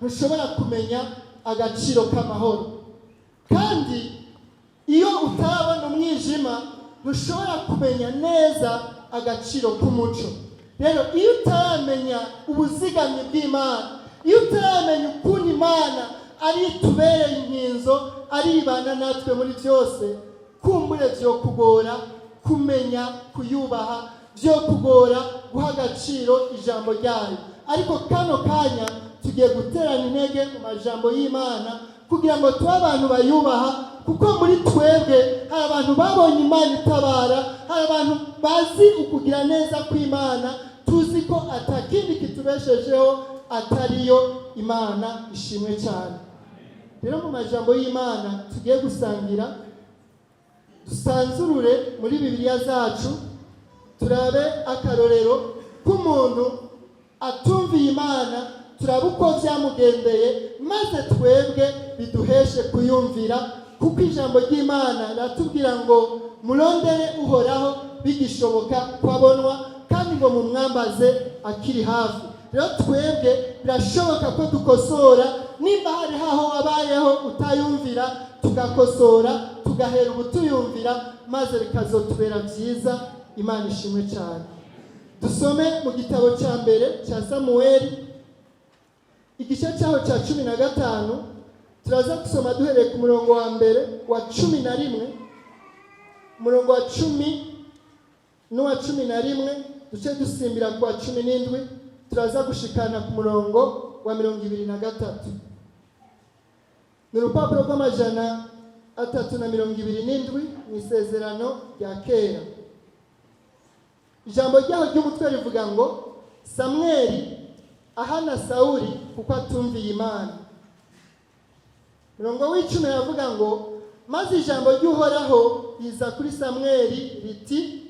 ntushobora kumenya agaciro k'amahoro. Kandi iyo utarabona umwijima, ntushobora kumenya neza agaciro k'umuco. Rero iyo utaramenya ubuzigamyi bw'Imana, iyo utaramenya ukuntu Imana ari itubereye inkinzo, aribana natwe muri byose, kumbure byo kugora kumenya kuyubaha, byo kugora guha agaciro ijambo ryayo. Ariko kano kanya tugiye guterana intege mu majambo y'Imana kugira ngo tube abantu bayubaha, kuko muri twebwe hari abantu babonye Imana itabara, hari abantu bazi ukugira neza kw'Imana. Tuzi ko atakindi kitubeshejeho atariyo. Imana ishimwe cyane. Rero mu majambo y'Imana tugiye gusangira, dusanzurure muri Bibiliya zacu, turabe akarorero k'umuntu atumviye Imana, turabe uko byamugendeye, maze twebwe biduheshe kuyumvira, kuko ijambo ry'Imana riratubwira ngo murondere Uhoraho bigishoboka kwabonwa, kandi ngo mumwambaze akiri hafi. Rero twebwe birashoboka ko dukosora nimba hari haho wabayeho utayumvira, tugakosora, tugahera ubu tuyumvira, maze bikazotubera byiza. Imana ishimwe cyane. Dusome mu gitabo cya mbere cya Samuweli, igice cyaho cya 15. Turaza gusoma duhereye ku murongo wa mbere wa 11, umurongo wa 10 n'uwa 11, duce dusimbira ku wa 17, turaza gushikana ku murongo wa 23. Ni urupapuro rw'amajana 327 mu Isezerano rya Kera. Ijambo ryaho ry'umutwe rivuga ngo: "Samweli ahana Sawuli kuko atumviye Imana." Murongo w'icumi aravuga ngo: "Maze ijambo ry'Uhoraho riza kuri Samweli riti: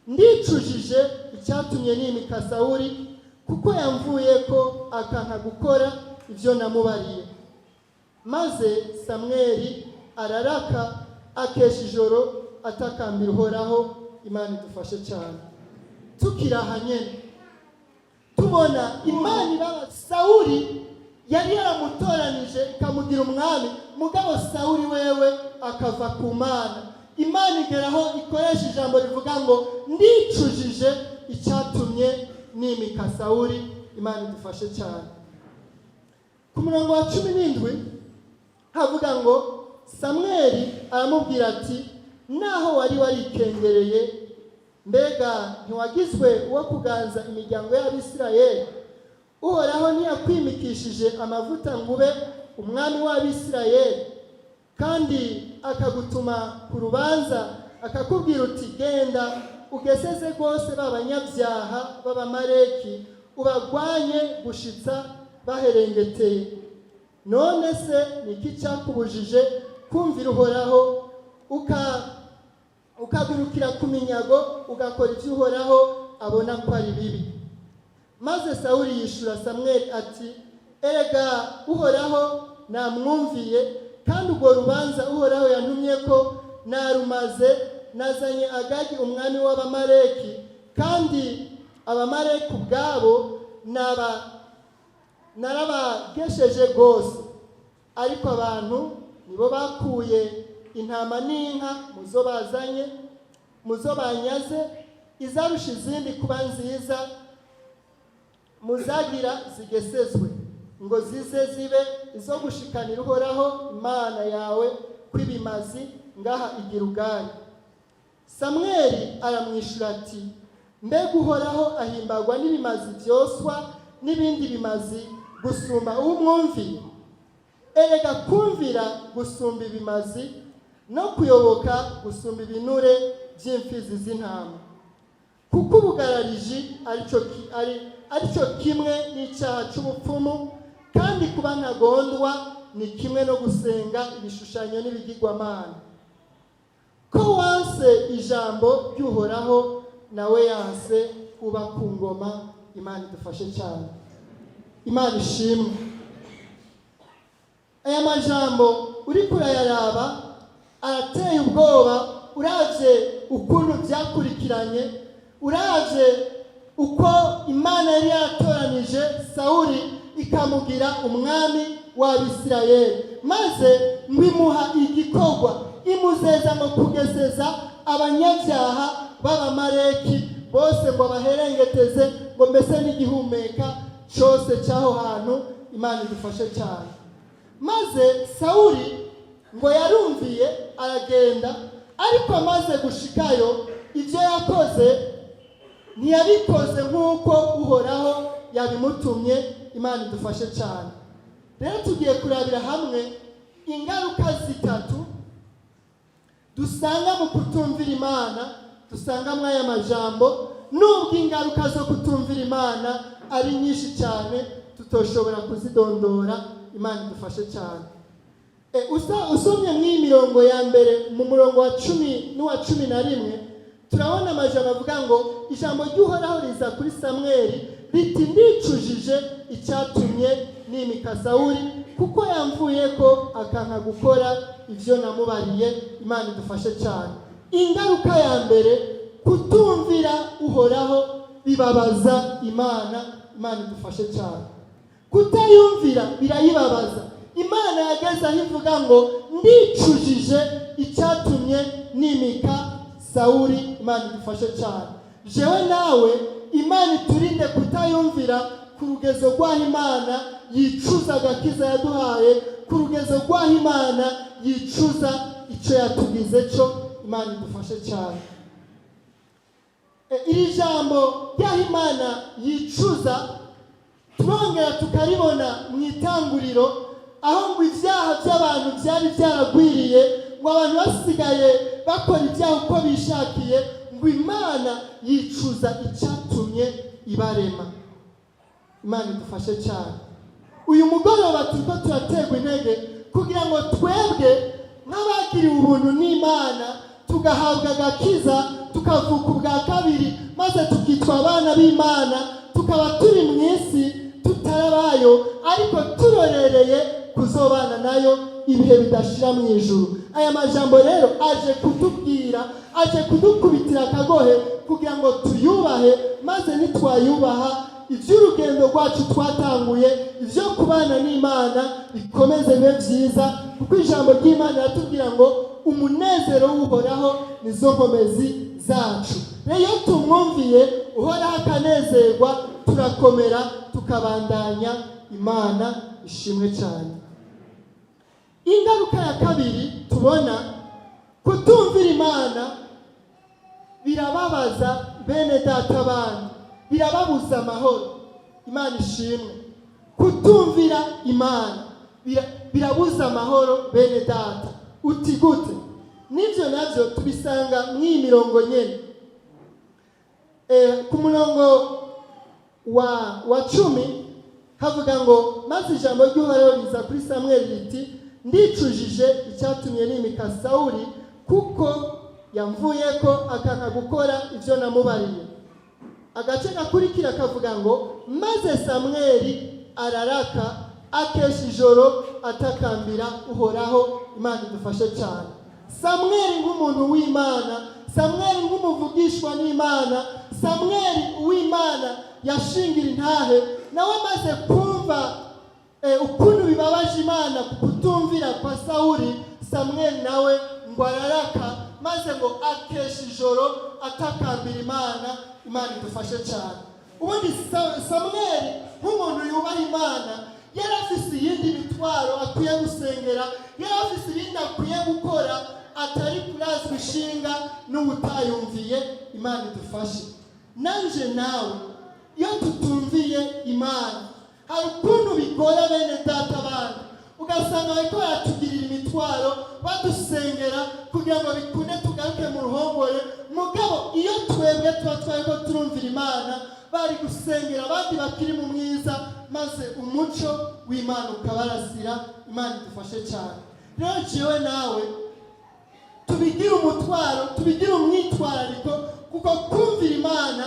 'Ndicujije icyatumye nimika Sawuli, kuko yamvuye ko akanka gukora ibyo namubariye.'" Maze Samweli araraka, akesha ijoro atakambira Uhoraho. Imana idufashe cyane. Tukiri aha nyene, tubona Imana ibaba Sawuli yari yaramutoranije ikamugira umwami, mugabo Sawuli wewe akava ku Mana. Imana igeraho ikoresha ijambo rivuga ngo: "Ndicujije icyatumye nimika Sawuli." Imana idufashe cyane. Ku murongo wa 17 havuga ngo: "Samweli aramubwira ati: 'Naho wari warikengereye, mbega ntiwagizwe uwo kuganza imiryango y'Abisirayeli? Uhoraho ntiyakwimikishije amavuta ngo ube umwami w'Abisirayeli, kandi akagutuma ku rubanza, akakubwira uti: Genda ugeseze rwose ba banyabyaha b'Abamareki, ubagwanye gushitsa baherengeteye? None se ni iki cyakubujije kumvira Uhoraho, ukagurukira ku minyago, ugakora ibyo Uhoraho abona ko ari bibi?'" Maze Sawuli yishura Samweli ati: "Erega Uhoraho namwumviye, kandi urwo rubanza Uhoraho yantumye ko narumaze. Nazanye Agagi, umwami w'Abamareki, kandi Abamareki ubwabo naba narabagesheje rwose. Ariko abantu nibo bakuye intama n'inka mu zo bazanye, mu zo banyaze, izarusha izindi kuba nziza muzagira zigesezwe, ngo zize zibe izo gushikanira Uhoraho Imana yawe kw'ibimazi ngaha i Gilugali." Samweli aramwishyura ati: "Mbega Uhoraho ahimbagwa n'ibimazi byoswa n'ibindi bimazi gusumba umwumviye? Erega kumvira gusumba ibimazi, no kuyoboka gusumba ibinure by'imfizi z'intama, kuko ubugarariji aricyo kimwe n'icyaha cy'ubupfumu, kandi kuba ntagondwa ni kimwe no gusenga ibishushanyo n'ibigirwamana. Ko wanse ijambo ry'Uhoraho, nawe yanse kuba ku ngoma." Imana idufashe cyane. Imana ishimwe. Aya majambo uri kurayaraba arateye ubwoba, uravye ukuntu byakurikiranye, uravye uko Imana yari yatoranije Sawuli, ikamugira umwami w'Abisirayeli, maze ngo imuha igikorwa, imuzeza ngo kugeseza abanyabyaha b'Abamareki bose, ngo abaherengeteze, ngo mbese n'igihumeka cyose cy'aho hantu. Imana idufashe cyane. Maze Sawuli ngo yarumviye, aragenda, ariko amaze gushikayo, ibyo yakoze ntiyabikoze nk'uko Uhoraho yabimutumye. Imana idufashe cyane. Rero tugiye kurabira hamwe ingaruka zitatu dusanga mu kutumvira Imana, dusanga muri aya majambo, nubwo ingaruka zo kutumvira Imana ari nyinshi cyane tutoshobora kuzidondora. Imana idufashe cyane. Usomye mw'iyi mirongo ya mbere, mu murongo wa 10 n'uwa 11, turabona amajambo avuga ngo: "Ijambo ry'Uhoraho riza kuri Samweli riti: 'Ndicujije icyatumye nimika Sawuli, kuko yamvuye ko akanka gukora ibyo namubariye.'" Imana idufashe cyane. Ingaruka ya mbere, kutumvira Uhoraho bibabaza Imana. Imana idufashe cyane. Kutayumvira birayibabaza. Imana yageze aho ivuga ngo: "Ndicujije icyatumye nimika Sawuli." Imana idufashe cyane. Jewe nawe, Imana iturinde kutayumvira ku rugezo rw'aho Imana yicuza agakiza yaduhaye, ku rugezo rw'aho Imana yicuza icyo yatugize cyo. Imana idufashe cyane. Iri jambo ry'aho Imana yicuza turongera tukaribona mu Itanguriro, aho ngo ibyaha by'abantu byari byaragwiriye, ngo abantu basigaye bakora ibyaha uko bishakiye, ngo Imana yicuza icyatumye ibarema. Imana idufashe cyane. Uyu mugoroba turiko turaterwa intege kugira ngo twebwe nk'abagiriwe ubuntu n'Imana, tugahabwa agakiza, tukavuka ubwa kabiri, maze tukitwa abana b'Imana, tukaba turi mu isi tutarabayo, ariko turorereye kuzobana nayo ibihe bidashira mu ijuru. Aya majambo rero aje kutubwira, aje kudukubitira akagohe kugira ngo tuyubahe, maze nitwayubaha, iby'urugendo rwacu twatanguye, ibyo kubana n'Imana, bikomeze bibe byiza, kuko ijambo ry'Imana riratubwira ngo umunezero w'Uhoraho nizo nkomezi zacu. Rero iyo tumwumviye, Uhoraho akanezerwa, turakomera, tukabandanya. Imana ishimwe cyane. Ingaruka ya kabiri tubona, kutumvira Imana birababaza bene data bandi, birababuza amahoro. Imana ishimwe. Kutumvira Imana birabuza amahoro bene data. Uti gute? Nibyo, nabyo tubisanga mw'iyi mirongo nyene. Ku murongo wa 10 havuga ngo: "Maze ijambo ry'Uhoraho riza kuri Samweli riti: 'Ndicujije icyatumye nimika Sawuli, kuko yamvuye ko akanka gukora ibyo namubariye.'" Agace gakurikira kavuga ngo: "Maze Samweli araraka, akesha ijoro atakambira Uhoraho." Imana idufashe cyane. Samweli nk'umuntu w'Imana, Samweli nk'umuvugishwa n'Imana, Samweli uw'Imana yashingira intahe, nawe amaze kumva ukuntu bibabaje Imana ku kutumvira kwa Sawuli, Samweli nawe ngo araraka, maze ngo akesha ijoro atakambira Imana. Imana idufashe cyane. Ubundi Samweli nk'umuntu yubaha Imana yari afise iyindi mitwaro akwiye gusengera, yari afise ibindi akwiye gukora atari kurazwa ishinga n'ubutayumviye. Imana idufashe. Nanje nawe, iyo tutumviye Imana, hari ukuntu bigora bene data bandi, ugasanga bariko baratugirira imitwaro, badusengera kugira ngo bikunde tugaruke mu ruhongore. Mugabo iyo twebwe tuba twariko turumvira Imana, bari gusengera abandi bakiri mu mwiza, maze umuco w'Imana ukabarasira. Imana idufashe cyane. Rero jewe nawe tubigire umutwaro, tubigire umwitwarariko, kuko kumvira Imana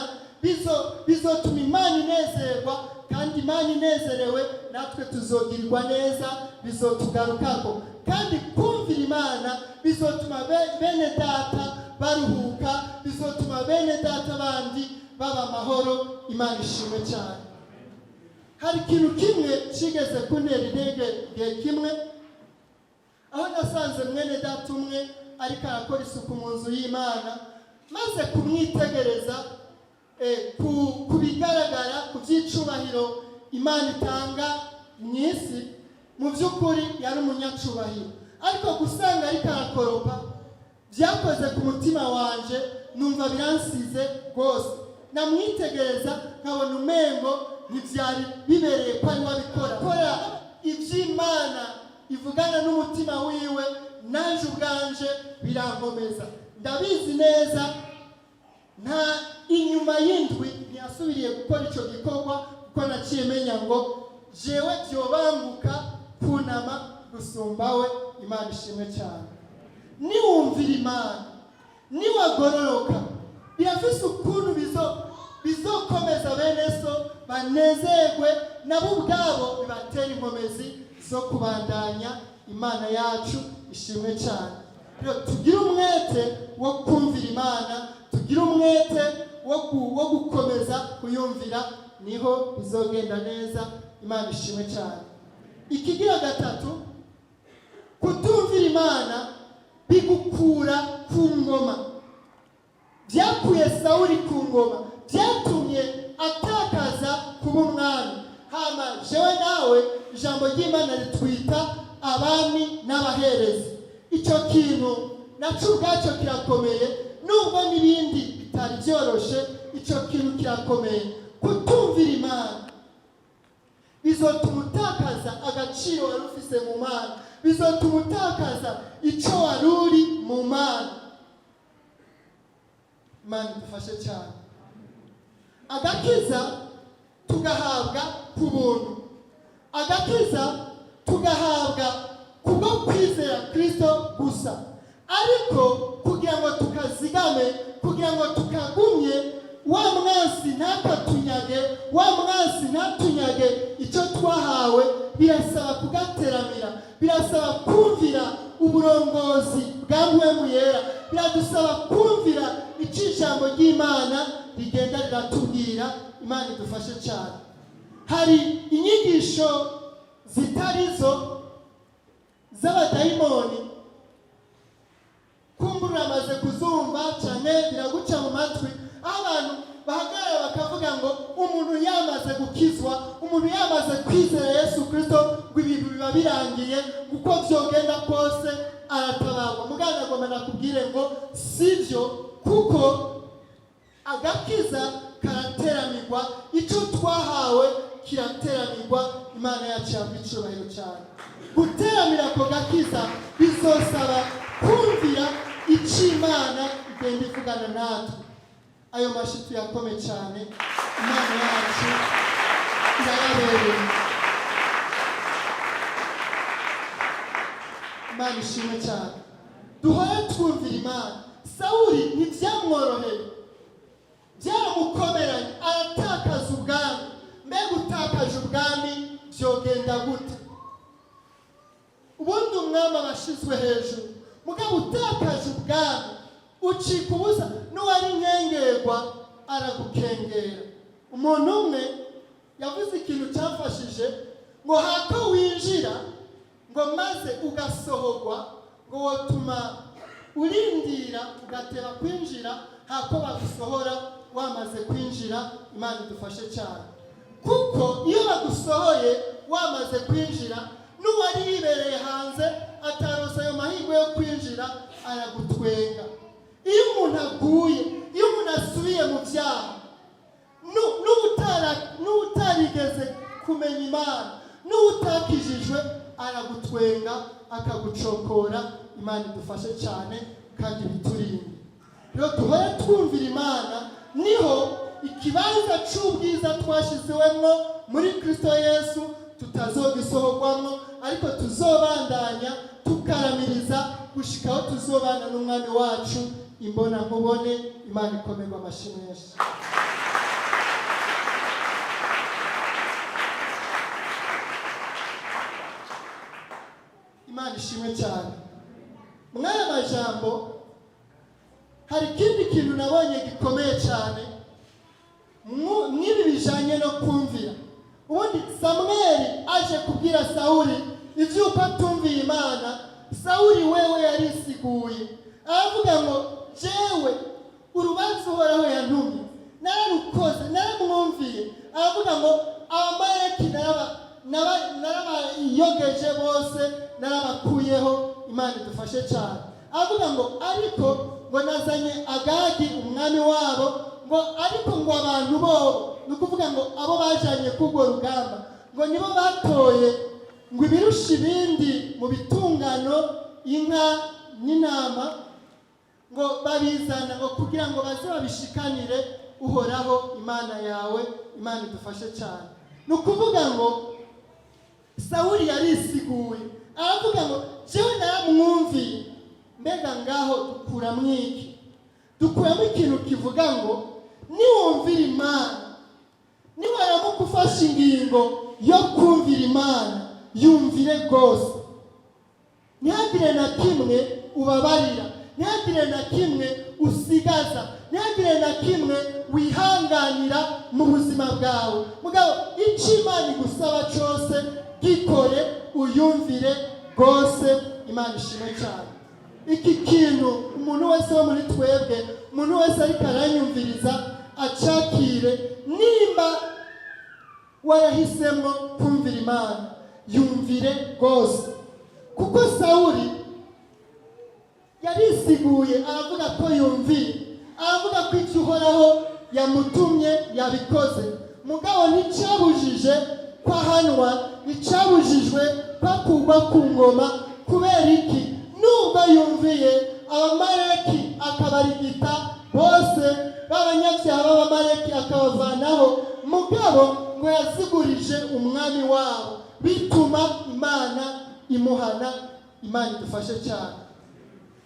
bizotuma Imana inezerwa, kandi Imana inezerewe, natwe tuzogirirwa neza, bizotugarukako. Kandi kumvira Imana bizotuma bene data baruhuka, bizotuma bene data bandi baba amahoro. Imana ishimwe cyane. Hari ikintu kimwe kigeze kuntera intege igihe kimwe, aho nasanze mwene data umwe ariko arakora isuku mu nzu y'Imana. Maze kumwitegereza, ku bigaragara, ku by'icubahiro Imana itanga mu isi, mu by'ukuri yari umunyacubahiro. Ariko gusanga ariko arakoropa byakoze ku mutima wanje, numva biransize rwose. Namwitegereza nkabona umengo ntibyari bibereye ko ari we abikora. Kora iby'Imana ivugana n'umutima wiwe, naje ubwanje birankomeza. Ndabizi neza, nta inyuma y'indwi ntiyasubiriye gukora icyo gikorwa, kuko naciye menya ngo jewe byobanguka kunama gusumba we. Imana ishimwe cyane. Niwumvira Imana, niwagororoka, birafise ukuntu bizokomeza bene so banezerwe, nabo ubwabo bibatera inkomezi zo kubandanya. Imana yacu ishimwe cyane. Rero tugire umwete wo kumvira Imana, tugire umwete wo gukomeza kuyumvira, niho bizogenda neza. Imana ishimwe cyane. Ikigira gatatu, kutumvira Imana bigukura ku ngoma. Byakuye Sawuli ku ngoma, byatumye atakaza kuba umwami. Hama jewe nawe, ijambo ry'Imana ritwita abami n'abaherezi. Icyo kintu nacyo ubwacyo kirakomeye, nubwo n'ibindi bitari byoroshe, icyo kintu kirakomeye. Kutumvira Imana bizotuma utakaza agaciro wari ufise mu Mana, bizotuma utakaza icyo wari uri mu Mana. Imana idufashe cyane. Agakiza tugahabwa ku buntu, agakiza tugahabwa kubwo kwizera Kristo gusa. Ariko kugira ngo tukazigame, kugira ngo tukagumye, wa mwansi ntakatunyage, wa mwansi ntatunyage icyo twahawe, birasaba kugateramira, birasaba kumvira uburongozi bwa Mpwemu Yera, biradusaba kumvira icyo ijambo ry'Imana rigenda riratubwira. Imana idufashe cyane. Hari inyigisho zitari zo z'abadayimoni, kumbura uramaze kuzumva cyane, biraguca mu matwi, aho abantu bahagarara bakavuga ngo umuntu yamaze gukizwa, umuntu yamaze kwizera Yesu Kristo, ngo ibintu biba birangiye, uko byogenda kose aratabarwa. Muganga agomba nakubwire ngo sibyo, kuko agakiza karateranirwa, icyo twahawe kirateranirwa. Imana yacu yabwa icyubahiro cyane. Guteramira ako gakiza bizosaba kumvira icyo Imana igenda ivugana natwe. Ayo mashi tuyakome cyane. Imana yacu irayabereye. Imana ishimwe cyane. Duhore twumvira Imana. Sawuli ntibyamworoheye, byaramukomeranye, aratakaza ubwami. Mbega utakaje ubwami byogenda gute? Ubundi umwami aba ashyizwe hejuru, mugabo utakaje ubwami ucika ubusa, n'uwari inkengerwa aragukengera. Umuntu umwe yavuze ikintu cyamfashije, ngo hato winjira ngo maze ugasohorwa, ngo wotuma urindira ugateba kwinjira, hako bagusohora wamaze kwinjira. Imana idufashe cyane, kuko iyo bagusohoye wamaze kwinjira, n'uwari yibereye hanze ataronse ayo mahirwe yo kwinjira aragutwenga. Iyo umuntu aguye, iyo umuntu asubiye mu byaha, n'utarigeze kumenya Imana, n'utakijijwe aragutwenga, akagucokora. Imana idufashe cyane kandi biturinde. Rero duhore twumvira Imana, niho ikibanza cy'ubwiza twashyizwemo muri Kristo Yesu tutazogisohorwamo, ariko tuzobandanya tukaramiriza gushika aho tuzobana n'umwami wacu imbona nkubone. Imana ikomerwa amashyi menshi. Imana ishimwe cyane. Mw'aya majambo hari ikindi kintu nabonye gikomeye cyane mw'ibi bijanye no kumvira. Ubundi Samweli aje kubwira Sawuli iby'uko atumviye Imana, Sawuli wewe yarisiguye, aravuga ngo: "Jewe urubanza Uhoraho yantumye nararukoze, naramwumviye." Aravuga ngo: "Abamaleki narabayogeje bose, narabakuyeho." Imana idufashe cyane. Aravuga ngo: "Ariko ngo nazanye Agagi, umwami wabo," ngo ariko ngo abantu bobo, ni ukuvuga ngo abo bajanye k'urwo rugamba, ngo nibo batoye ngo ibirusha ibindi mu bitungano, inka n'intama, ngo babizana ngo kugira ngo baze babishikanire Uhoraho Imana yawe. Imana idufashe cyane. Ni ukuvuga ngo Sawuli yarisiguye, aravuga ngo: "Jewe naramwumviye." Mbega ngaho dukuramo iki? Dukuramo ikintu kivuga ngo niwumvira Imana, niwaramuka ufashe ingingo yo kumvira Imana, yumvire rwose, ntihagire na kimwe ubabarira, ntihagire na kimwe usigaza, ntihagire na kimwe wihanganira mu buzima bwawe. Mugabo icyo Imana igusaba cyose gikore, uyumvire rwose. Imana ishimwe cyane. Iki kintu umuntu wese wo muri twebwe, umuntu wese ariko aranyumviriza, acakire. Nimba warahisemo kumvira Imana, yumvire rwose, kuko Sawuli yarisiguye, aravuga ko yumviye, aravuga ko icyo Uhoraho yamutumye yabikoze. Mugabo nticyabujije ko ahanwa, nticyabujijwe ko akurwa ku ngoma. Kubera iki? Nubwo yumviye, Abamaleki akabarigita bose b'abanyabyaha b'Abamaleki, akabavanaho, mugabo ngo yazigurije umwami wabo, bituma Imana imuhana. Imana idufashe cyane.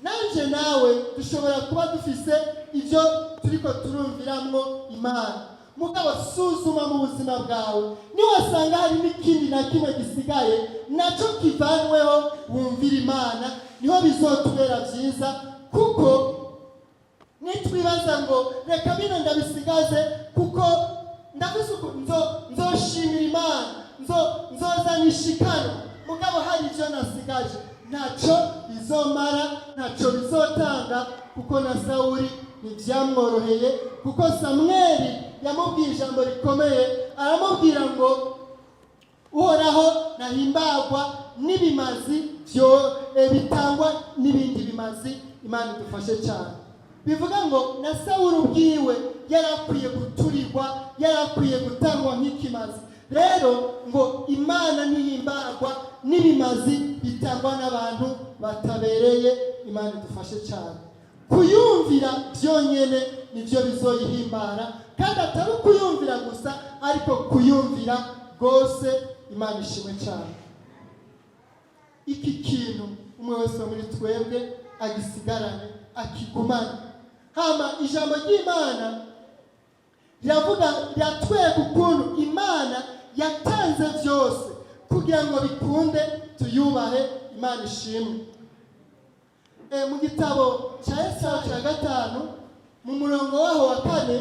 Nanjye nawe dushobora kuba dufise ibyo turiko turumviramwo Imana, mugabo suzuma mu buzima bwawe, niwasanga hari n'ikindi na kimwe gisigaye, nacyo kivanweho, wumvira Imana, niho bizotubera byiza. Kuko nitwibaza ngo reka bino ndabisigaze kuko ndavuze uku nzoshimira Imana, nzozana ishikano, mugabo hari ibyo nasigaje, ntacyo bizomara, ntacyo bizotanga, kuko na Sawuli ntibyamworoheye, kuko Samweli yamubwiye ijambo rikomeye, aramubwira ngo: "Uhoraho nahimbagwa n'ibimazi byo bitangwa n'ibindi bimazi." Imana idufashe cyane. Bivuga ngo na Sawuli ubwiwe yari akwiye guturirwa, yari akwiye gutangwa nk'ikimazi. Rero ngo Imana ntihimbagwa n'ibimazi bitangwa n'abantu batabereye. Imana idufashe cyane. Kuyumvira byonyine nibyo bizoyihimbara, kandi atari ukuyumvira gusa, ariko kuyumvira rwose. Imana ishimwe cyane. Iki kintu umwe wese wo muri twebwe agisigarane, akigumane. Hama ijambo ry'Imana riravuga, riratwereka ukuntu Imana yatanze byose kugira ngo bikunde tuyubahe. Imana ishimwe. Mu gitabo cya Yesaya cya 5, mu murongo waho wa 4,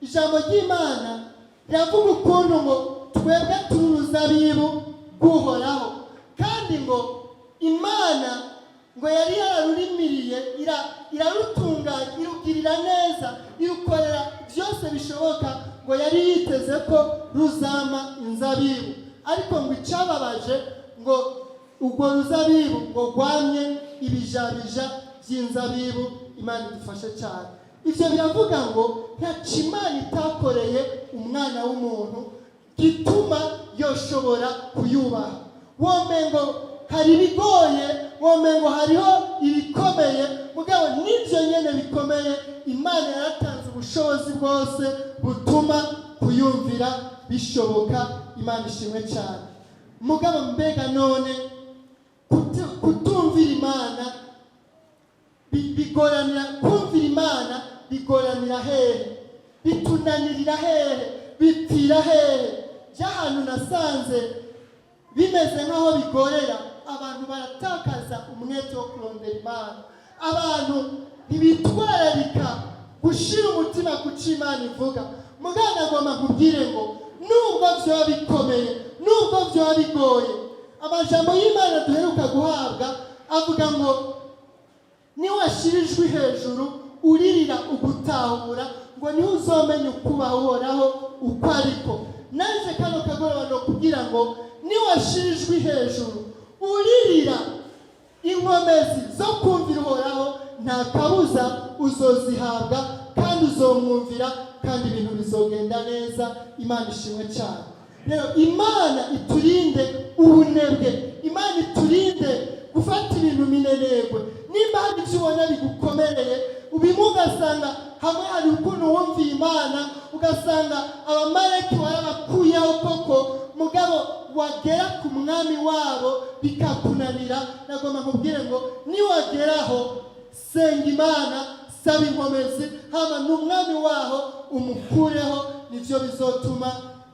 ijambo ry'Imana riravuga ukuntu ngo twebwe turi uruzabibu rw'Uhoraho, kandi ngo Imana ngo yari yararurimiriye, irarutunganya, irugirira neza, irukorera byose bishoboka, ngo yari yiteze ko ruzama inzabibu. Ariko ngo icyababaje, ngo urwo ruzabibu ngo rwamye ibijabija by'inzabibu. Imana idufashe cyane. Ibyo biravuga ngo ntacyo Imana itakoreye umwana w'umuntu gituma yoshobora kuyubaha. Womengo hari ibigoye, womengo hariho ibikomeye, mugabo n'ibyo nyene bikomeye, Imana yaratanze ubushobozi bwose butuma kuyumvira bishoboka. Imana ishimwe cyane. Mugabo mbega none kutumvira Imana bigoranira, kumvira Imana bigoranira hehe? Bitunanirira hehe? Bipfira hehe? By'ahantu nasanze bimeze nk'aho bigorera abantu, baratakaza umwete wo kurondera Imana. Abantu ntibitwararika gushyira umutima ku cyo Imana ivuga. Mugana agomba nkubwire ngo Nubwo vyoba bikomeye, nubwo vyoba bigoye, amajambo y'Imana duheruka guhabwa avuga ngo niwashira ijwi hejuru uririra ugutahura, ngo niho uzomenya ukubaha Uhoraho uko ariko. Nanjye kano kagoroba no kugira ngo niwashira ijwi hejuru uririra inkomezi zo kumvira Uhoraho, nta kabuza uzozihabwa kandi uzomwumvira, kandi ibintu bizogenda neza. Imana ishimwe cyane. Rero Imana iturinde ubunebwe, Imana iturinde gufata ibintu minenegwe. Nimba hari ibyo ubona bigukomereye, ubimwe ugasanga hamwe hari ukuntu wumviye Imana, ugasanga Abamareki warabakuyeho koko, mugabo wagera ku mwami wabo bikakunanira, nagomba nkubwire ngo niwageraho senga Imana, saba inkomezi, hama n'umwami waho umukureho. Nibyo bizotuma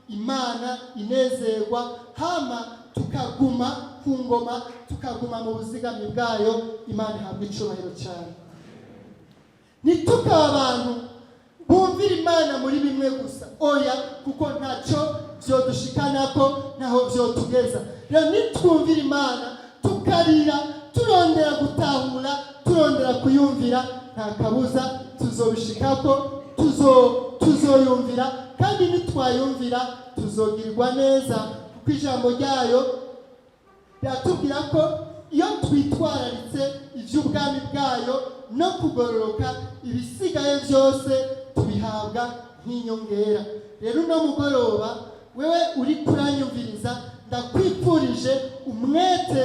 Imana inezerwa, hama tukaguma ku ngoma, tukaguma mu buzigamyi bwayo. Imana ihabwa icubahiro cyane. Ntitukaba abantu bumvira Imana muri bimwe gusa, oya, kuko ntacyo byodushikanako, ntaho byotugeza. Rero nitwumvira Imana, tukarira turondera gutahura, turondera kuyumvira, nta kabuza tuzobishikako, tuzoyumvira, kandi nitwayumvira tuzogirirwa neza, kuko ijambo ryayo riratubwira ko iyo twitwararitse iby'ubwami bwayo no kugororoka, ibisigaye byose tubihabwa nk'inyongera. Rero uno mugoroba, wewe uri kuranyumviriza, ndakwipfurije umwete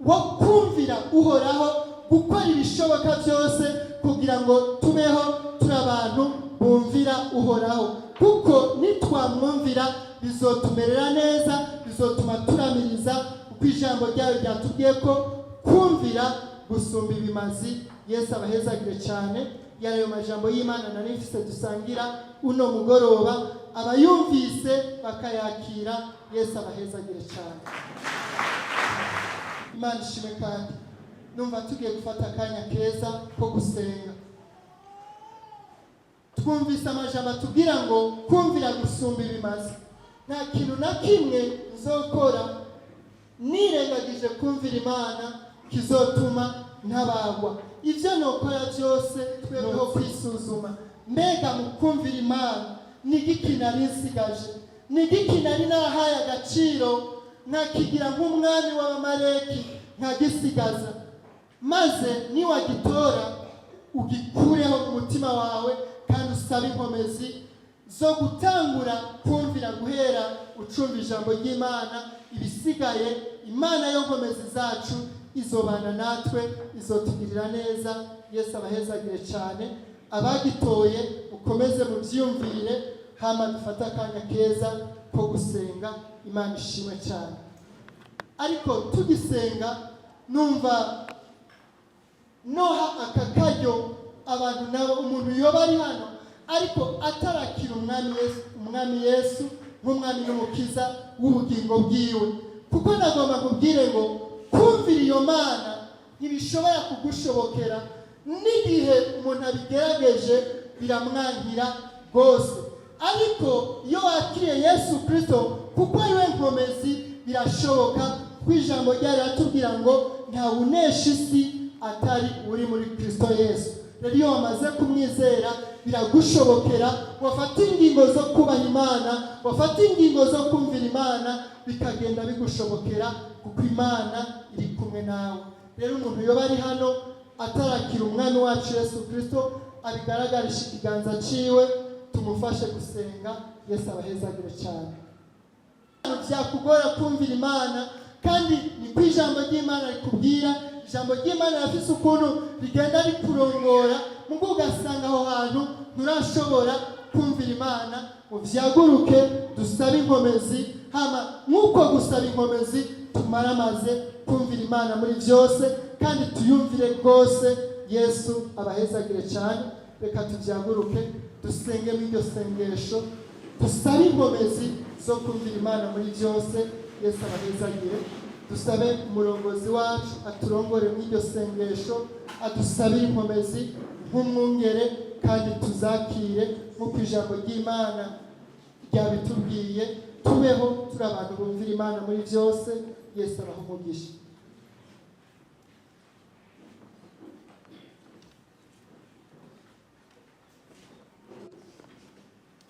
wo kumvira Uhoraho, gukora ibishoboka byose kugira ngo tubeho turi abantu bumvira Uhoraho, kuko nitwamwumvira bizotumerera neza, bizotuma turamiriza, kuko ijambo ryayo ryatubwiye ko kumvira gusumba ibimazi. Yesu abahezagire cyane. Yari ayo majambo y'Imana nari mfise dusangira uno mugoroba. Abayumvise bakayakira, Yesu abahezagire cyane. Imana ishimwe. Kandi numva tugiye gufata akanya keza ko gusenga. Twumvise amajambo atubwira ngo kumvira gusumba ibimazi. Nta kintu na kimwe nzokora nirengagije kumvira Imana kizotuma ntabagwa. Ibyo nokora byose, twebweho kwisuzuma: mbega mu kumvira Imana ni igiki nari nsigaje? Ni igiki nari narahaye agaciro nkakigira nk'umwami w'Abamareki, nkagisigaza? Maze niwagitora ugikureho mu mutima wawe, kandi usabe inkomezi zo gutangura kumvira guhera ucumva ijambo ry'Imana. Ibisigaye, Imana yo nkomezi zacu izobana natwe, izotugirira neza. Yesu abahezagire cyane. Abagitoye mukomeze mubyiyumvire, hama dufate akanya keza ko gusenga. Imana ishimwe cyane. Ariko tugisenga, numva noha aka karyo abantu nabo, umuntu yoba ari hano ariko atarakira Umwami Yesu, Umwami Yesu nk'Umwami n'Umukiza w'ubugingo bwiwe, kuko nagomba kubwire ngo kumvira iyo Mana ntibishobora kugushobokera. N'igihe umuntu abigerageje biramwangira rwose, ariko iyo wakiriye Yesu Kirisito, kuko ari we nkomezi, birashoboka, kuko ijambo ryayo riratubwira ngo ntawunesha isi atari uri muri Kirisito Yesu. Rero iyo wamaze kumwizera biragushobokera, wafata ingingo zo kubaha Imana, wafata ingingo zo kumvira Imana, bikagenda bigushobokera, kuko Imana iri kumwe nawe. Rero umuntu yoba ari hano atarakira Umwami wacu Yesu Kirisito, abigaragarisha ikiganza ciwe, tumufashe gusenga. Yesu abahezagire cyane. Byakugora kumvira Imana, kandi ni ko ijambo ry'Imana rikubwira. Ijambo ry'Imana rirafise ukuntu rigenda rikurongora, mugo ugasanga aho hantu nturashobora kumvira Imana. Muvyaguruke dusabe inkomezi, hama nk'uko gusaba inkomezi tumaramaze kumvira Imana muri byose, kandi tuyumvire rwose. Yesu abahezagire cyane. Reka tuvyaguruke, dusenge muri iryo sengesho, dusabe inkomezi zo kumvira Imana muri byose. Yesu abahezagire. Dusabe umurongozi wacu aturongore muri iryo sengesho, adusabire inkomezi nk'umwungere, kandi tuzakire nk'uko ijambo ry'Imana Ryabitubwiye. Tubeho turi abantu bumvira Imana muri byose. Yesu abaha umugisha.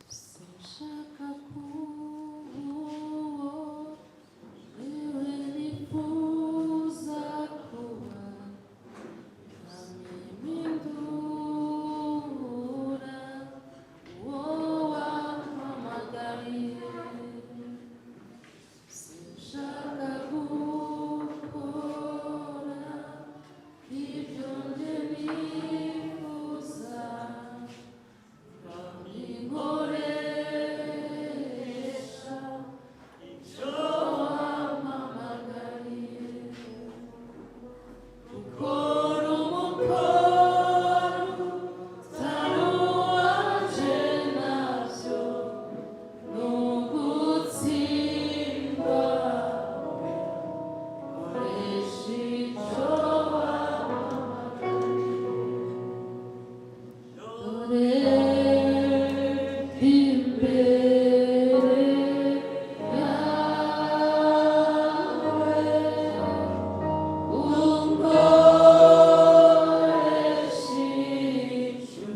Sinshaka kuba uwo wewe nifuza kuba, mpindura uwo wampamagariye. Sinshaka gukora ibyo njye nifuza, nkoresha icyo wampamagariye. Gukora umukoro utari uwanje nabyo ni ugutsindwa. Nkoresha icyo wampamagariye. Dore imbere yawe, unkoreshe icyo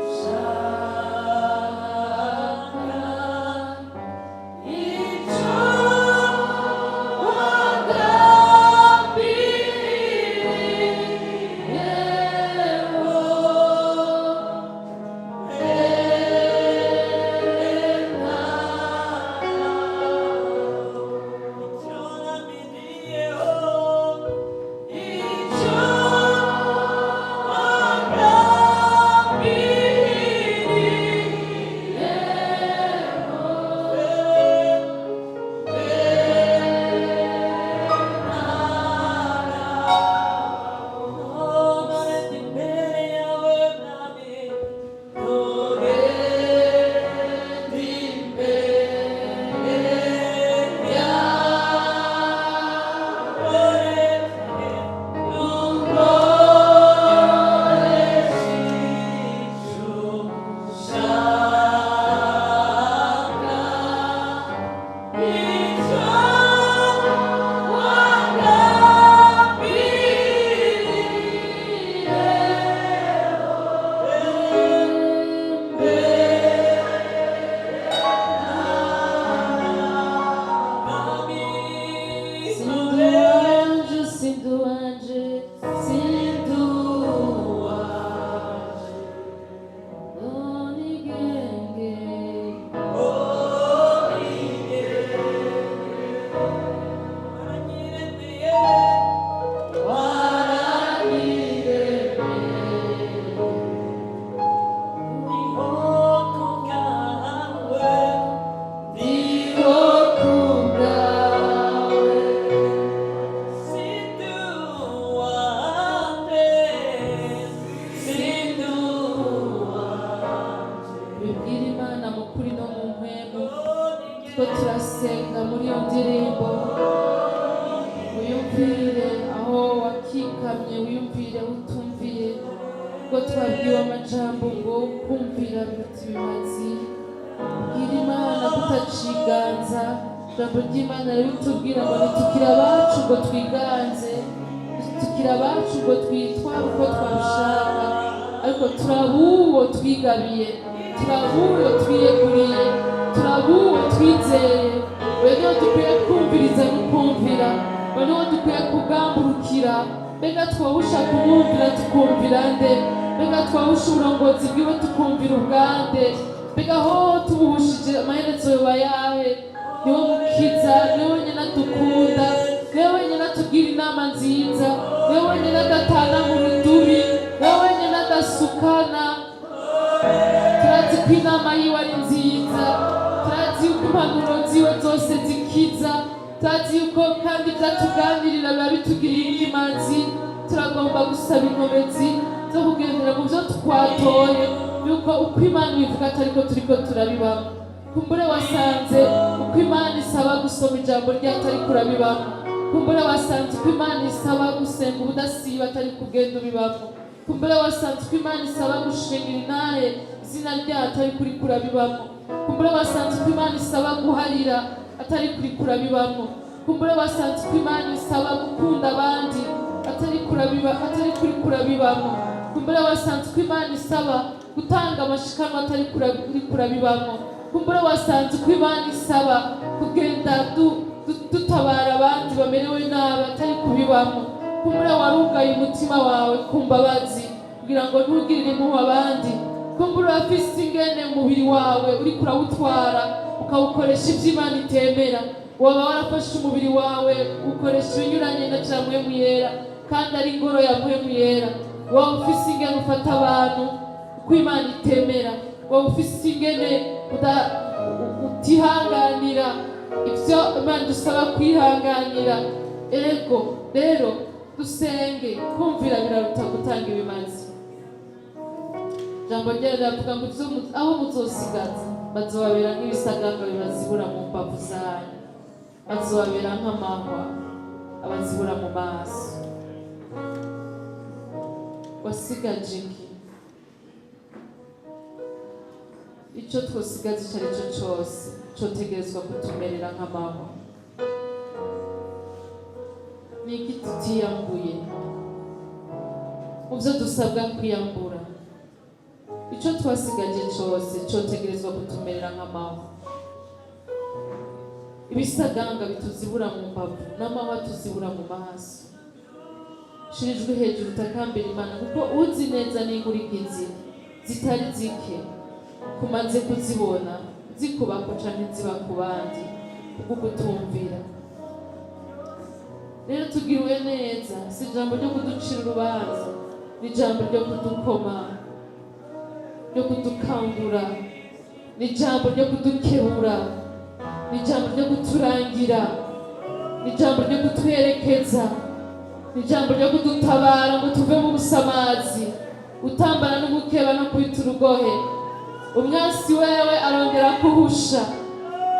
ushaka, icyo wagambiriyeho. Sinduwanje, sinduwanje, sinduwanje, onigenge. Ndiho kubwawe. Bibwira Imana mu kuri no mu mpwemu two turasenga muri iyo ndirimbo. Wiyumvire aho wakikamye, wiyumvire aho utumviye, kuko twabwiwe amajambo ngo kumvira biruta ibimazi. Bwira Imana kutaciganza. Ijambo ry'Imana rirabitubwira ngo ntitukire abacu ngo twiganze, ntitukire abacu ngo twitware uko twabishaka, ariko turabuwo twigabiye, turabuwo twiyeguriye, turabuwo twizeye. We niho dukwiye kumviriza no kumvira, we niho dukwiye kugamburukira. Mbega twawusha kumwumvira tukumvira nde? Mbega twawusha uburongozi bwiwe tukumvira ubwande? Mbega ho tubuhushije amaherezo yoba yahe? Niwe mukiza, niwe wenyine adukunda, niwe wenyine atubwira inama nziza, niwe wenyine adatana mu rudubi, niwe wenyine adasukana. Turazi ko inama yiwe ari nziza, turazi yuko impanuro ziwe zose zikiza, turazi yuko kandi ibyo atuganirira biba bitugirira inkimazi. Turagomba gusaba inkomezi zo kugendera mu byo twatoye, yuko uko Imana ibivuga atari ko turiko turabibamo. Kumbure wasanze uko Imana isaba gusoma ijambo ryayo atari kurabibamo. Kumbure wasanze uko Imana isaba gusenga ubudasiba atari kugenda ubibamo. Kumbure wasanze uko Imana isaba gushingira intahe izina ryayo atari kuri kurabibamo. Kumbure wasanze uko Imana isaba guharira atari kuri kurabibamo. Kumbure wasanze uko Imana isaba gukunda abandi atari kurabiba, atari kuri kurabibamo. Kumbure wasanze uko Imana isaba gutanga amashikanwa atari kuri kurabibamo. Kumbure wasanze uko Imana isaba kugenda dutabara abandi bamerewe nabi atari kubibamo. Kumbure warugaye umutima wawe ku mbabazi kugira ngo ntugirire impuhwe abandi. Kumbure urafise ingene umubiri wawe uriko urawutwara ukawukoresha ivyo Imana itemera. Waba warafashe umubiri wawe ukoresha ibinyuranye na ca Mpwemu Yera, kandi ari ingoro ya Mpwemu Yera. Waba ufise ingene ufata abantu uko Imana itemera. Waba ufise ingene utihanganira ivyo Imana idusaba kwihanganira. Ego rero dusenge, kumvira biraruta gutanga ibimazi. Ijambo ryayo riravuga ngo ivyo aho muzosigaza bazobabera nk'ibisaganga bibazibura mu mbavu zanyu, bazobabera nk'amahwa abazibura mu maso. Wasigaje iki? Ico twosigaza ico ari cyo cose cotegerezwa kutumerera nk'amahwa. Ni iki tutiyambuye mu byo dusabwa kwiyambura? Ico twasigaje cose cotegerezwa kutumerera nk'amahwa. Ibisaganga bituzibura mu mbavu n'amahwa tuzibura mu maso. Shirijwe hejuru utakambira Imana, kuko uzi neza n'inkurikizi zitari zike kumaze kuzibona zikubako canke ziba ku bandi kubwo kutumvira. Rero tugiriwe neza, si ijambo ryo kuducira urubanza, ni ijambo ryo kudukoma, ryo kudukangura, ni ijambo ryo kudukebura, ni ijambo ryo kuturangira, ni ijambo ryo kutwerekeza, ni ijambo ryo kudutabara ngo tuve mu busamazi, utambana n'umukeba no kwita urugohe. Umwansi wewe arondera kuhusha,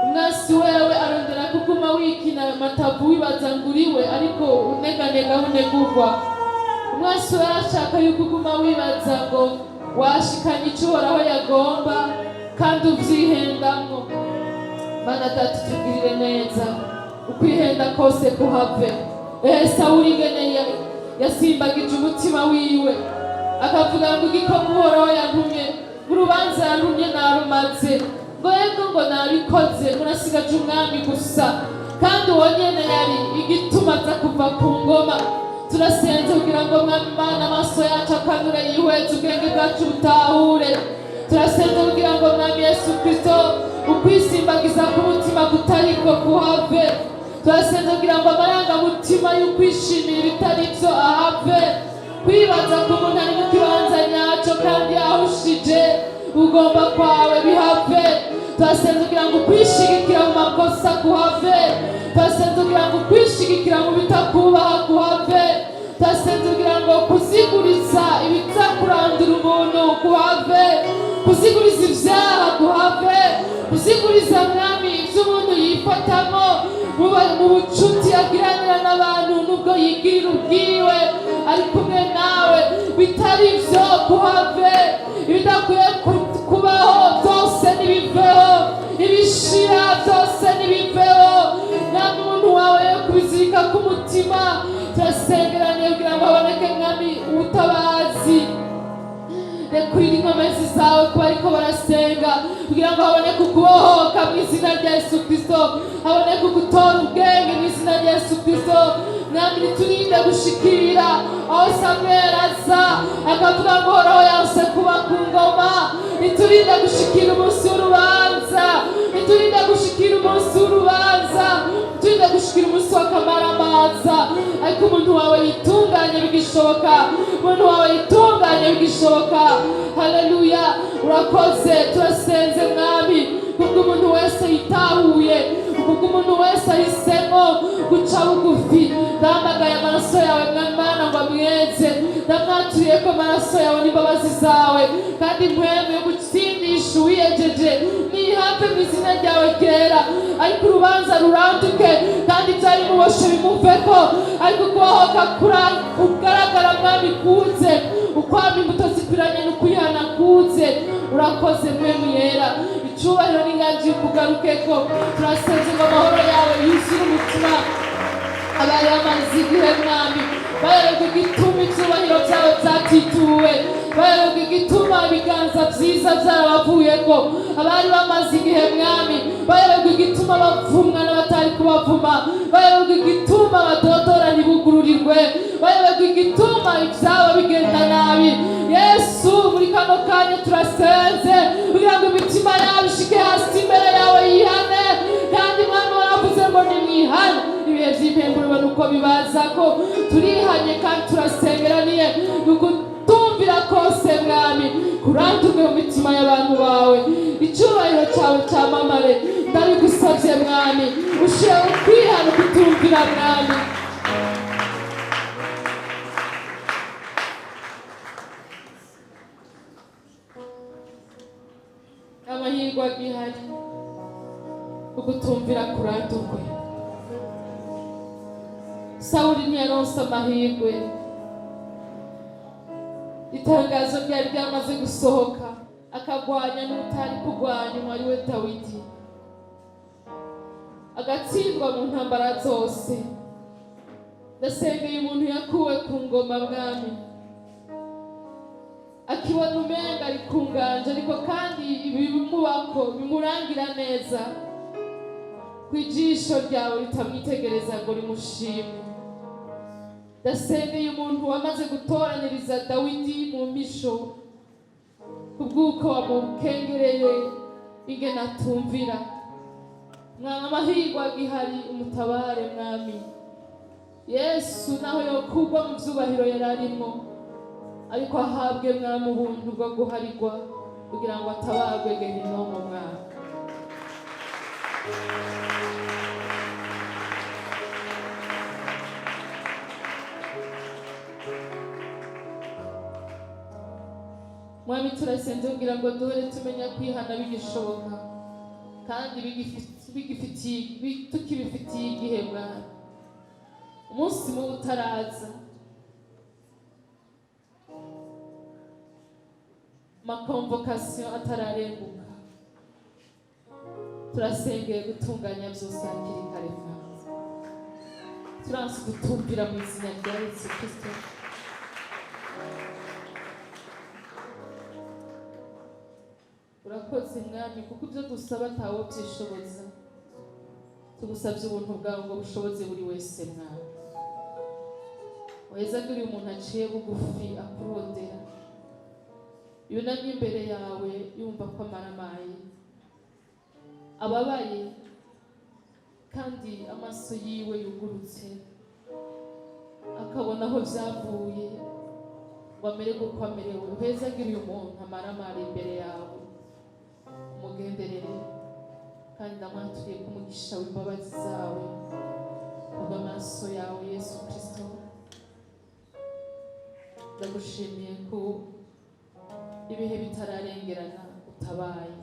umwansi wewe arondera kuguma wikina amatavu wibaza ngo uriwe, ariko uneganega aho unegurwa. Umwansi wewe ashaka yuko uguma wibaza ngo washikanye ico Uhoraho yagomba, kandi uvyihendamwo. Mana Data, tugirire neza, ukwihenda kose kuhave. Sawuli ingene yasimbagije umutima wiwe akavuga ngo igikoma Uhoraho yantumye, urubanza yantumye narumaze, ngo yego ngo nabikoze, ngo nasigaje umwami gusa, kandi uwo nyene yari igituma aza kuva ku ngoma. Turasenze kugira ngo Mwami Imana amaso yacu akanure, yihweze ubwenge bwacu butahure. Turasenze kugira ngo Mwami Yesu Kristo ukwisimbagiza k'umutima kutariko kuhave. Turasenze kugira ngo amarangamutima y'ukwishimira ibitari byo ahave, kwibaza ko umuntu ari mu kibanza nyacyo kandi yahushije ugomba kwawe bihave. Turasenze kugira ngo ukwishigikira mu makosa kuhave. Turasenze kugira ngo ukwishigikira mu bitakubaha kuhave. Turasenze kugira ngo kuziguriza ibitakurandura umuntu kuhave, kuziguriza ivyaha kuhave, kuziguriza Mwami ivyo umuntu yifatamo mu bucuti agiranira n'abantu, nubwo yigirira ubwiwe ari kumwe nawe, bitari ivyo kuhave. Ibidakwiye kubaho byose nibiveho, ibishira byose nibiveho. Mwami, umuntu wawe yo kubizirika ku mutima, turasengeraniye kugira ngo haboneke Mwami ubutabazi. Rekurira inkomezi zawe kuba ariko barasenga kugira ngo haboneke ukubohoka mu izina rya Yesu Kristo, haboneke ugutora ubwenge mu izina rya Yesu Kristo. Mwami, niturinde gushikira aho Samweli aza akavuga ngo Uhoraho yanse kuba ku ngoma. Niturinde gushikira umunsi w'urubanza, niturinde gushikira umunsi w'urubanza, niturinde gushikira umunsi w'akamaramaza. Ariko umuntu wawe yitunganye bigishoboka, umuntu wawe yitunganye bigishoboka. Haleluya, urakoze. Turasenze Mwami kubwo umuntu wese yitahuye, kubwo umuntu wese ahisemo guca bugufi. Ndamagaye amaraso yawe Mwami Mana ngo amweze, ndamwaturiye ko amaraso yawe n'imbabazi zawe, kandi impwemu yo gutsindisha uwiyejeje nihave mu izina ryawe ryera. Ariko urubanza ruranduke kandi ibyari muboshe bimuveko, ariko kubohoka kugaragara Mwami kuze. Ukwama imbuto zikwiranye n'ukwihana kuze. Urakoze, Mpwemu Yera. Icubahiro n'inganji kugarukeko. Turasenze ngo amahoro yawe yuzure umutima abari bamaze igihe, Mwami, bayoberwa igituma ibyubahiro byawe byatituwe, bayoberwa igituma ibiganza byiza byarabavuyeko. Abari bamaze igihe, Mwami, bayoberwa igituma bavumwa n'abatari kubavuma, bayoberwa igituma badodora ntibugururirwe, bayoberwa igituma ibyabo bigenda nabi. Yesu, muri kano kanya turasenze kugira ngo imitima yabo ishike hasi imbere yawe, yihane. Kandi Mwami, waravuze ngo nimwihane, ibihe by'impemburo ubona uko bibaza ko turihanye kandi turasengeraniye nukutumvira kose, Mwami, kurandurwe mu mitima y'abantu bawe, icyubahiro cyawe cyamamare. Ndabigusabye, Mwami, ushire ukwihana ukutumvira, Mwami. Amahirwe agihari, ukutumvira kurandurwe. Sawuli ntiyaronse amahirwe. Itangazo ryari ryamaze gusohoka, akagwanya n'utari kugwanywa, ari we Dawidi, agatsindwa mu ntambara zose. Ndasengeye umuntu yakuwe ku ngoma, Mwami, akibona umenga ari ku nganje, ariko kandi ibimubako bimurangira neza, ku ijisho ryawe ritamwitegereza ngo rimushime. Ndasengeye umuntu wamaze gutoraniriza Dawidi mu misho kubw'uko wamukengereye ingene atumvira. Mwami, amahirwe agihari, umutabare, Mwami Yesu. Naho yokugwa mu vyubahiro yari arimo, ariko ahabwe, Mwami, ubuntu bwo guharigwa kugira ngo atabarwe gehinomu, Mwami. Mwami, turasenze kugira ngo duhore tumenya kwihana bigishoboka kandi tukibifitiye igihe, Mwami, umunsi mubi utaraza, ama convocation atararenguka. Turasengeye gutunganya byose hakiri kare, Mwami. Turanse gutumvira mu izina rya Yesu Kristo. Urakoze, Mwami, kuko ibyo dusaba atawo byishoboza. Tugusabye ubuntu bwawe ngo bushoboze buri wese, Mwami. Wezaguriye umuntu aciye bugufi akurondera, yunamye imbere yawe, yumva ko amaramaye, ababaye, kandi amaso yiwe yugurutse akabona aho byavuye ngo amererwe uko amerewe. Uhezagiriye umuntu amaramara imbere yawe, umugenderere, kandi ndamwaturiye ko umugisha w'imbabazi zawe kubw'amaraso yawe Yesu Kristo. Ndagushimiye ko ibihe bitararengerana utabaye.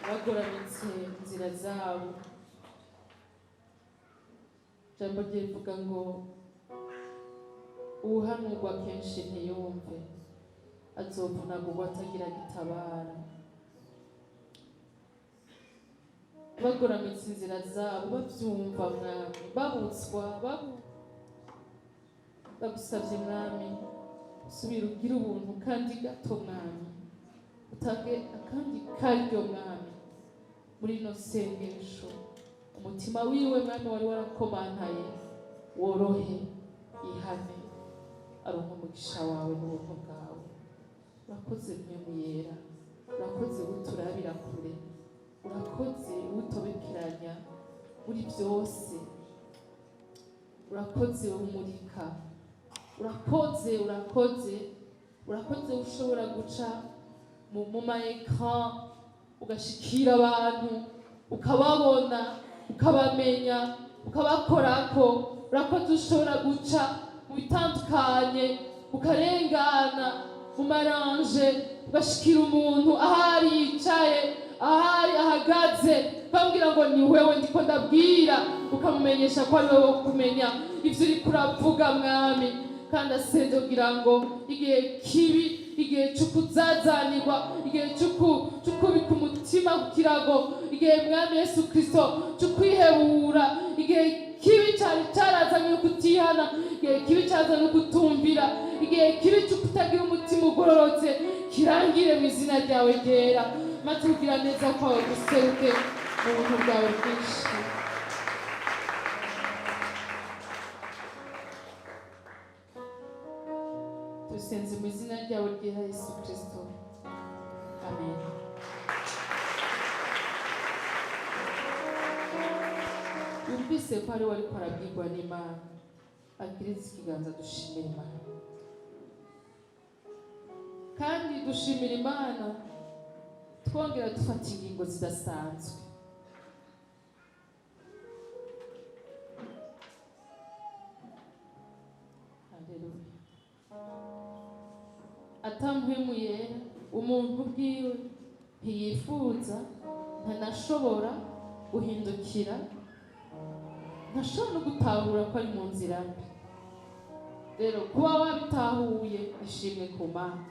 Bagoramitse inzira zabo. Ijambo rye rivuga ngo uwuhanurwa kenshi ntiyumve azovunagurwa atagira gitabara. Bagoramitse inzira zabo babyumva, Mwami, babutswa babu. Ndagusabye, Mwami, subira ugire ubuntu kandi gato, Mwami, utange akandi karyo, Mwami, muri ino sengesho. Umutima wiwe, Mwami, wari warakomantaye worohe, ihane, aronka umugisha wawe n'ubuntu bwawe. Urakoze, Mpwemu Yera. Urakoze uturabira kure, urakoze utobekeranya muri byose, urakoze umurika, urakoze, urakoze, urakoze ushobora guca mu ma écran ugashikira abantu, ukababona, ukabamenya, ukabakorako. Urakoze ushobora guca mu bitandukanye, ukarengana mu maranje, ugashikira umuntu ahari yicaye. Ahari ahagaze, bambwira ngo ni wewe ndiko ndabwira, ukamumenyesha ko ari wewe wo kumenya ivyo uriko uravuga, Mwami. Kandi asenze kugira ngo igihe kibi, igihe cyo kuzazanirwa, igihe cyo kubika umutima ku kirago, igihe, Mwami Yesu Kristo, cyo kwihebura, igihe kibi cyari cyarazanywe no kutihana, igihe kibi cyazanywe no kutumvira, igihe kibi cyo kutagira umutima ugororotse, kirangire mu izina ryawe ryera, maze kugira neza kwawe guseruke mu buntu bwawe bwinshi. Tusenze mu izina ryawe ryera Yesu Kristo, amen. Yumvise ko ari we ariko arabwirwa n'Imana, akiriza ikiganza. Dushimira Imana, kandi dushimira Imana twongera dufata ingingo zidasanzwe. Haleluya! Ata Mpwemu Yera, umuntu ubwiwe ntiyifuza, ntanashobora guhindukira, ntashobora no gutahura ko ari mu nzira mbi. Rero kuba wabitahuye, ishimwe ku Mana.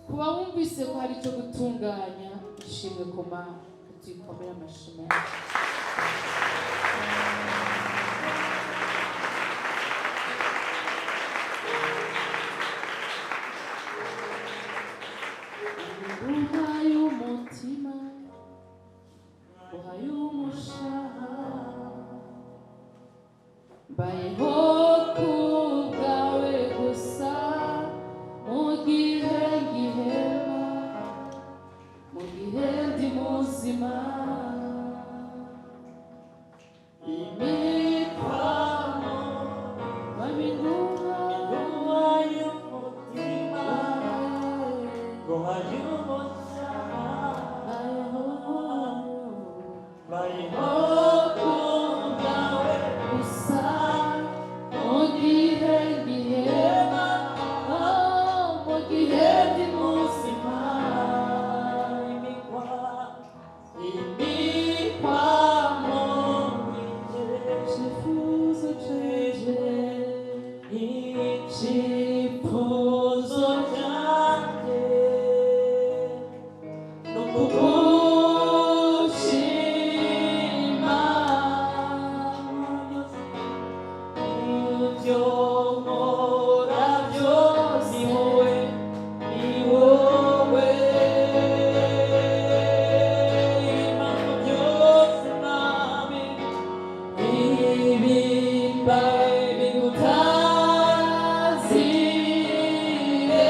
Kuba wumvise ko hari icyo gutunganya, ishimwe ku Mana. Tuyikomere amashimwe yacu. Uhaye umutima, uhaye umushaha, mbayeho ku bwawe gusa. Mu gihe ngihema, mu gihe ndi muzima, imikwamo babiguha. Nguhaye umutima, nguhaye umushaha, mbayeho ku bwawe gusa mu gihe ngihema, mu gihe ndi muzima. Imikwamo Icyifuzo canje, icyifuzo cyanjye ni ukugushima ibyo nkora byose. Ni wowe, ni wowe impamvu byose, Mwami, ibimba bigutazire.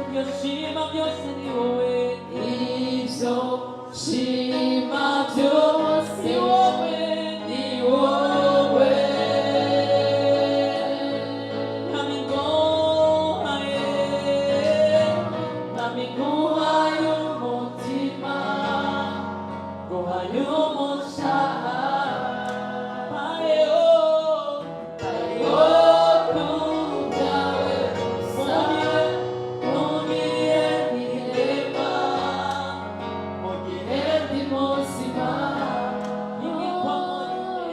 Ibyo nshima byose ni wowe. Ibyo nshima byose ni wowe, ni wowe. Mwami, nguhaye, Mwami, nguhaye umutima, nguhaye umushaha, mbayeho, Mbayeho ku bwawe gusa. Mu gihe ngihema, mu gihe ndi muzima, imikwamo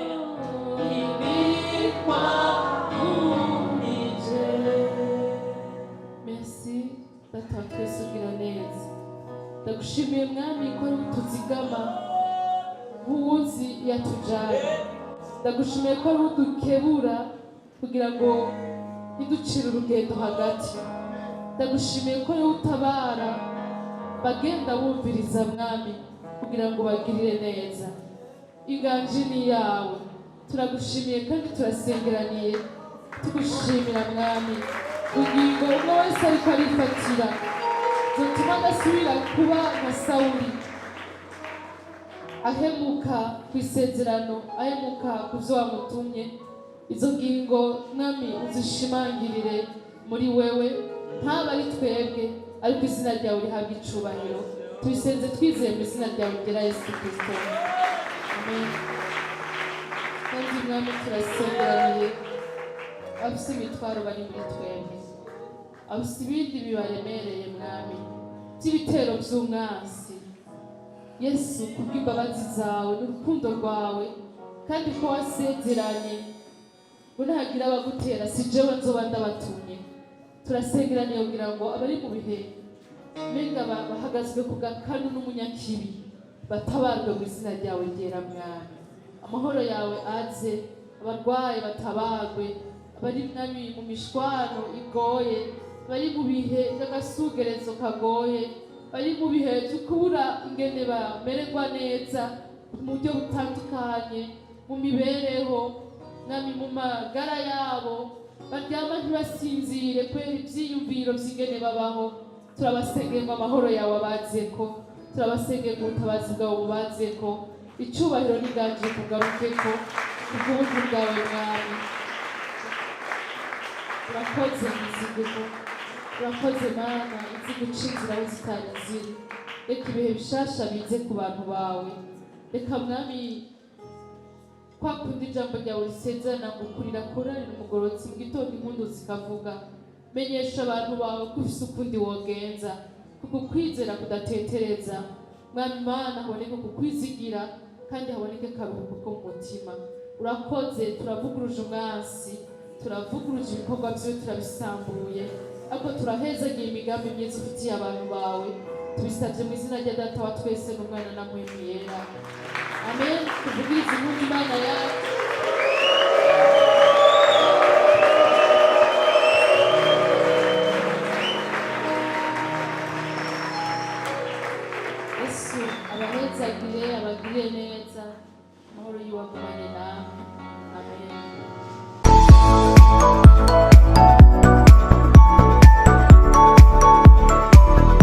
Merci, Data wa twese ugira neza. Ndagushimiye, Mwami, ko ari utuzigama nk'uwuzi iyo atujyana. Ndagushimiye ko ari udukebura kugira ngo ntiducire urugendo hagati. Ndagushimiye ko ari utabara bagenda bumviriza, Mwami, kugira ngo bagirire neza. Inganji ni yawe. Turagushimiye kandi turasengeraniye tugushimira, Mwami, ingingo umwe wese ariko arifatira zotuma adasubira kuba nka Sawuli, ahemuka ku isezerano, ahemuka ku byo wamutumye. Izo ngingo, Mwami, uzishimangirire muri wewe, ntaba ari twebwe, ariko izina ryawe rihabwa icubahiro. Tubisenze twizeye mu izina ryawe ryera Yesu Kristo, amen. Kandi, Mwami, turasengeraniye abafise imitwaro bari muri twebwe, abafise ibindi bibaremereye, Mwami, by'ibitero by'umwansi. Yesu, kubw'imbabazi zawe n'urukundo rwawe, kandi ko wasezeranye ngo nahagira abagutera si jewe nzoba ndabatumye, turasengeraniye kugira ngo abari mu bihe mbega bahagazwe ku gakanu n'umunyakibi batabarwe mu izina ryawe ryera. Mwami, amahoro yawe aze, abarwaye batabarwe, abari, Mwami, mu mishwano igoye, bari mu bihe by'agasugerezo kagoye, bari mu bihe byo kubura ingene bamererwa neza mu buryo butandukanye mu mibereho, Mwami, mu magara yabo, baryama ntibasinzire kubera ibyiyumviro by'ingene babaho, turabasengeye ngo amahoro yawe abazeko, turabasengeye ngo ubutabazi bwawe bubazeko, icyubahiro n'inganji kugarukeko kubw'ubuntu bwawe. Mwami, urakoze miziguko, urakoze Mana izi guca inzira aho zitari ziri. Reka ibihe bishasha bize ku bantu bawe. Reka, Mwami, kwa kundi ijambo ryawe risezerana ngo kurira kurarira umugororotsi, mu gitondo impundu zikavuga, menyesha abantu bawe ko ufise ukundi wogenza, kuko kwizera kudatetereza. Mwami Mana, haboneke kukwizigira kandi haboneke akaruhuko ko mu mutima. Urakoze. Turavuguruje umwansi, turavuguruje ibikorwa byiwe, turabisambuye, ariko turahezagiye imigambi myiza ufitiye abantu bawe. Tubisabye mu izina rya Data wa twese n'Umwana na Mpwemu Yera, amen. Tuvugirize impundu Imana yacu. Yesu abahezagire, abagirire neza, amahoro yiwe agumane namwe.